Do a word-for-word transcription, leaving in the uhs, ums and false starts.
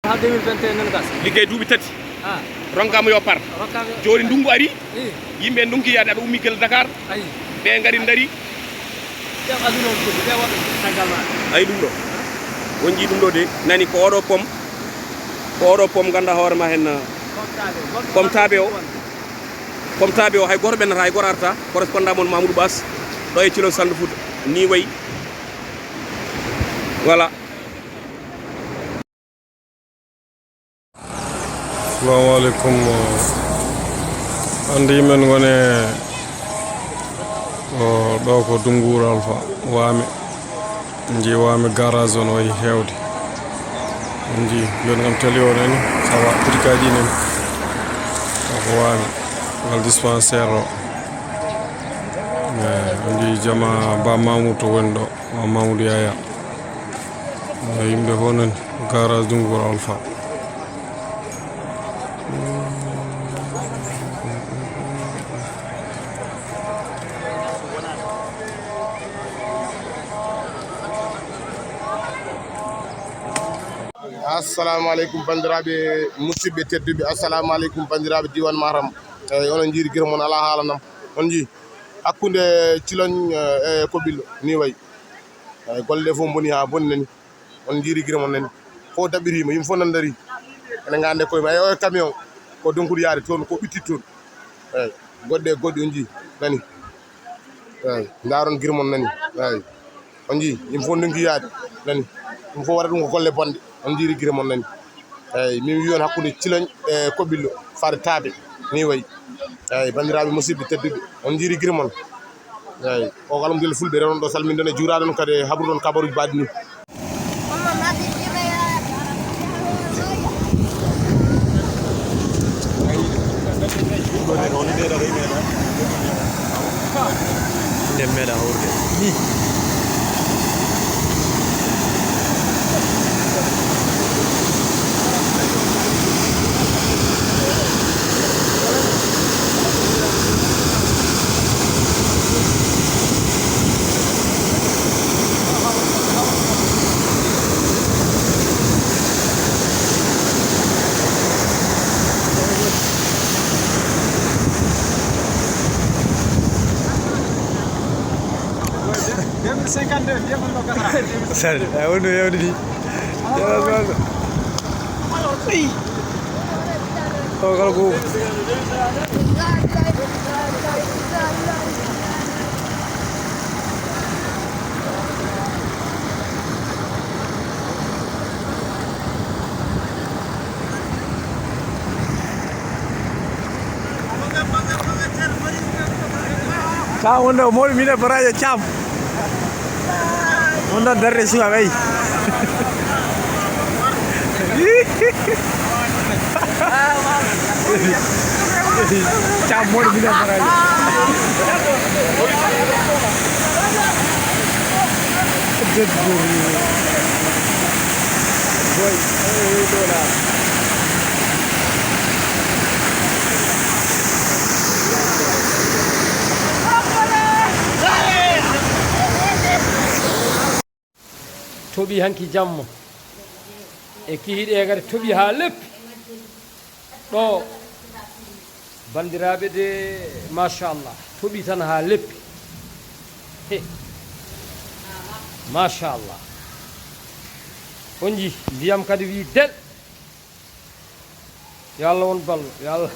Ha deux mille vingt et un nan gas. Liggey duuɓi tati. Ah. Ronkaama yo par. Ronkaama yo. Jooni ndunngu ari. Eh. Yimɓe ndonki yaade, aɓe ummi gila Dakar. Ayi. Ɓe ngari ndari. Ƴeew aduna o foti, ɓe waɗa caggal ma. Ayi ɗum ɗo. On njii ɗum ɗo de, nani ko oɗo pom. Ko oɗo pom ngannda hoore ma heen, uh, pomtaaɓe o. Pomtaaɓe o, hay gooto ɓennata, hay gooto arta. Correspondant mon Mamoudou Bass, ɗo e Thilogne Saldou Fouta. Ni wayi. Voilà. Assalamu aleykum. Anndi men ngone o ɗo ko Dunguur Alfa, Waame. Nji Waame garage on wayi heewde. Nji jon kam tali o nani, ça va, pirkaji nani. Ko Waame, wal dispensaire o. Eh, nji jama Ba Mamoudou to woni ɗo, Ba Mamoudou Yaya. Yimɓe fof nani, garage Dunguur Alfa. Assalamu aleykum, banndiraaɓe musidɓe tedduɓe. Assalamu aleykum, banndiraaɓe diiwaan Matam. Eyi, onon njiiri gila mon alaa haala nam. On njii hakkunde Thilogne, eh, e Kobillo, ni wayi. Eyi, golle ɗe fof mboni haa boni nani. On njiiri gila mon nani. Fof daɓɓiriima, yimɓe fof nan ndarii. Ene ngannde koye ma. Eyi, o e camion. Ko Dunkuur yaade toon, ko ɓitti toon. Eyi, goɗɗe e goɗɗe on njii. Nani. Eyi, ndaaron gila mon nani. Eyi. On njii, yimɓe fof ndonki yaade. Nani. Ɗum fof waɗa ɗum ko golle bonɗe. On njiiri gila mon nani. Eyi, min wiyon hakkunde Thilogne e Kobillo, fare taabe. Ni wayi. Eyi, banndiraaɓe musidɓe tedduɓe. On njiiri gila mon. Eyi, o ko alhamdulillah fulɓe rewnon ɗo, salmindon e juuraɗon kadi e habruɗon kabaruji baɗɗi ni. Nde meeɗa horde ni. Sal, a woni no yewde ni. Yewde ni. O kala ko. Ka wonde o mawɗo mine baraje Thiam. Wonda darde suka ɓay. Thiam mawɗo mine baraje. Debbo. Boy. Toɓi hanki jamma e kihiɗe kadi toɓi haa leppi ɗo. Banndiraaɓe de, machallah, toɓi tan haa leppi. He. Machallah. On njii, ndiyam kadi wii del. Yo Allah won ballo, yo Allah.